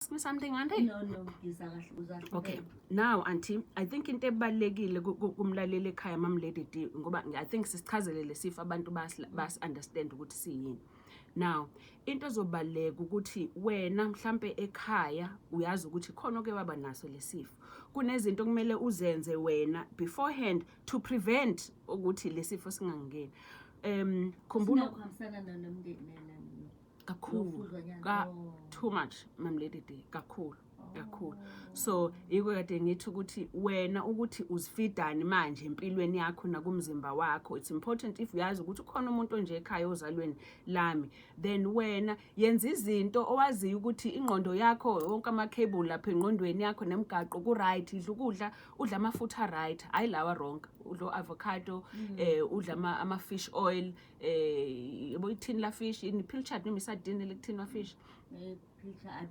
ask me something, auntie? No, ngiza kahle, uzahle. Okay, now auntie, I think into ebalulekile kumlaleli ekhaya, Mam Lady D, ngoba I think sisichazele lesifo, abantu bas understand ukuthi siyini. Now into ezobaluleka ukuthi wena mhlambe ekhaya uyazi ukuthi khona oke waba naso lesifo, kunezinto okumele uzenze wena beforehand to prevent ukuthi lesifo singangeni. Khumbula Sinakuhambisana nomndeni kakhulu. Nofuzwanyana. Ka Oh. too much, Mam Lady D, kakhulu kakhulu. So yiko kade ngithi ukuthi wena ukuthi uzifidani manje empilweni yakho nakumzimba wakho. It's important if uyazi ukuthi ukhona umuntu onje ekhaya ozalweni lami, then wena yenza izinto owaziyo ukuthi ingqondo yakho, wonke ama-cable lapha engqondweni yakho nemigaqo ku-right. Idla ukudla, udla amafutha right, hayi lawa wrong. Udla avocado, udla ama-fish oil, yabo, ithini la fish, ini, pilchard noma isardine lekuthini wa fish? Pilchard,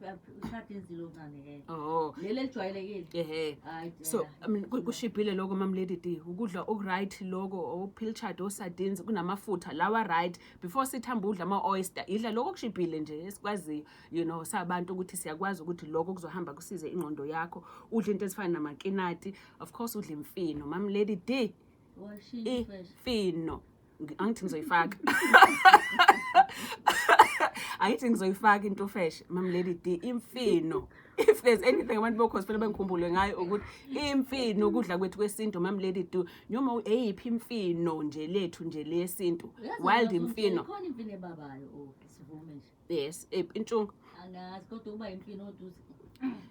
sardines ncane ke. Oh. Leli elijwayelekile. Ehe. Hayi. So I mean, kushibhile lokho, Mam Lady D, ukudla okuright lokho, o-pilchard, o-sardines, kunamafutha lawa right. Before sithamba udla ama-oyster, idla lokho okushibhile nje esikwaziyo sabantu ukuthi siyakwazi ukuthi lokho kuzohamba kusize ingqondo yakho. Udle into ezifana namakinati, of course udle imfino, Mam Lady D. Washintsha fresh. Imfino, angithi ngizoyifaka, angithi ngizoyifaka into fresh, Mam Lady D. Imfino, if there's anything abantu bokhozi fanele bengikhumbule ngayo, ukuthi imfino, ukudla kwethu kwesintu, Mam Lady D, noma eyiphi imfino nje lethu nje lesintu, wild imfino. Khona imfino ebabayo, oh, sivume nje. Yes, intshungu. Angazi kodwa ukuba imfino oduze.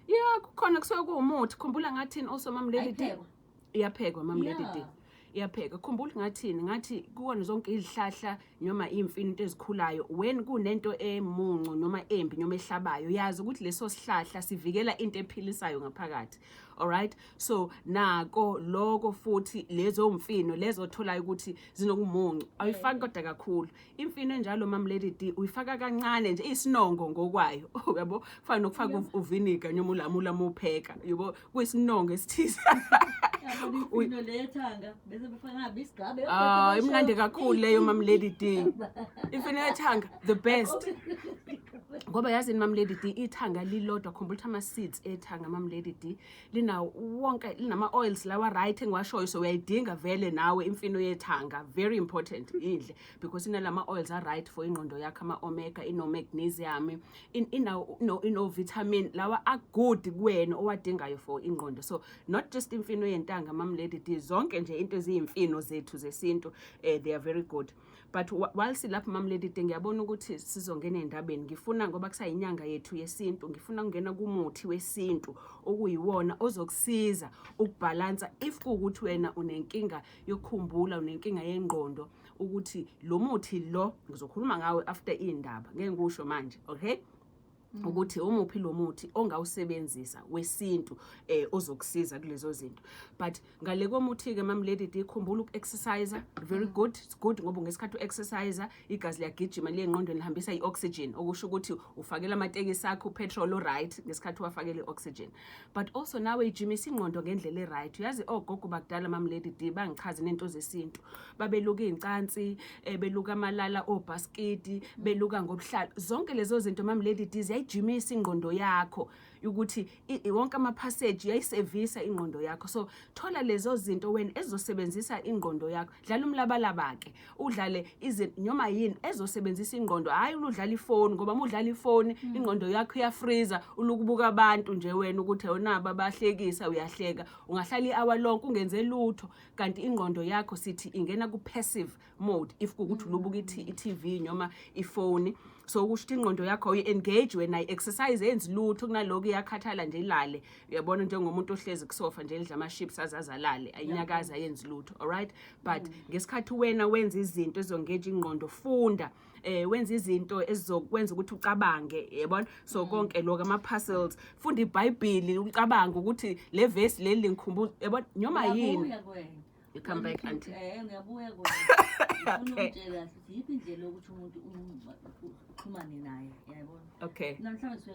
Yeah, kukhona kusuke kuwumuthi. Khumbula ngathini also, Mam Lady D? Ayiphekwa. Iyaphekwa, Mam Lady D. Iyaphekwa. Khumbula ngathini? Ngathi kuwona zonke izihlahla noma iy'mfino, into ezikhulayo, when kunento emuncu noma embi noma ehlabayo, yazi ukuthi leso sihlahla sivikela into ephilisayo ngaphakathi, alright? So nako loko futhi, lezo mfino lezo otholayo ukuthi zinokumuncu, awuyifaki kodwa kakhulu imfino enjalo, Mam Lady D. Uyifaka kancane nje, isinongo ngokwayo, uyabo, kufana nokufaka uviniga noma ulamula uma upheka, yabo, kuyisinongo esithize. Yabona imfino lethanga bese befaka ngabe isigabe. Ah, imnandi kakhulu leyo, Mam Lady D. Imfino yethanga, the best. Ngoba yazini, Mam Lady D, ithanga lilodwa, khumbula ukuthi ama-seeds ethanga, Mam Lady D, linawo wonke, linama-oils lawa right engiwashoyo. So uyayidinga vele nawe imfino yethanga, very important idle because inalama oils a-right for ingqondo yakho, ama-omega, ino-magnesium, inawo ino-vitamin lawa a-good kuwena owadingayo for ingqondo. So not just imfino yentanga, Mam Lady D, zonke nje into eziyimfino zethu zesintu, they are very good. But while silapho, Mam Lady D, ngiyabona ukuthi sizongena ey'ndabeni. Ngifuna, ngoba kusayinyanga yethu yesintu, ngifuna ukungena kumuthi wesintu okuyiwona ozokusiza ukubhalansa if kuwukuthi wena unenkinga yokukhumbula, unenkinga yengqondo, ukuthi lo muthi lo ngizokhuluma ngawe after iy'ndaba, ngeke ngikusho manje, okay, ukuthi umuphi lo muthi ongawusebenzisa wesintu ozokusiza kulezo zinto. But ngale komuthi ke, Mam Lady D, khumbula uku-exercise. Very good, it's good ngoba ngesikhathi u-exercise igazi liyagijima liye engqondweni, lihambisa i-oxygen, okusho ukuthi ufakela amatekisi akho upetrol o-right ngesikhathi uwafakela i-oxygen. But also nawe ijimisa ingqondo ngendlela e-right. Uyazi ogogo bakudala, Mam Lady D, bangichaze nento zesintu, babeluka iy'ncansi, beluka amalala obhaskidi, beluka ngobuhlalo. Zonke lezo zinto, Mam Lady D, ziyayijimisa ingqondo yakho ukuthi wonke ama-passage uyayisevisa ingqondo yakho. So thola lezo zinto wena ezizosebenzisa ingqondo yakho. Dlala umlabalaba-ke, udlale izinto noma yini ezosebenzisa ingqondo, hhayi uludlala ifoni, ngoba uma udlala ifoni ingqondo yakho iyafriza, ulukubuka abantu nje wena ukuthi awunabo abahlekisa, uyahleka, ungahlala i-hour lonke ungenze lutho, kanti ingqondo yakho sithi ingena ku-passive mode if kuwukuthi ulubuka i-TV noma ifoni. So kusho ukuthi ingqondo yakho uyi-engage wena, i-exercise yenzi lutho, kunaloko iyakhathala nje, ilale, uyabona, njengomuntu ohlezi kusofa nje lidla ama-chips azazalale, ayinyakazi, ayenzi lutho, alright? But ngesikhathi wena wenza izinto ezo-engage ingqondo, funda, wenza izinto ezizokwenza ukuthi ucabange, yabona? So konke lokho, ama-puzzles, funda iBhayibheli, ucabange ukuthi le verse leli lingikhumbuza, yabona, noma yini. Ngiyabuya kuwena. You come back, auntie. Ngiyabuya kuwena. Ngifuna ukutshela ukuthi yiphi indlela yokuthi umuntu uxhumane naye, yayibona? Okay. Namhlanje.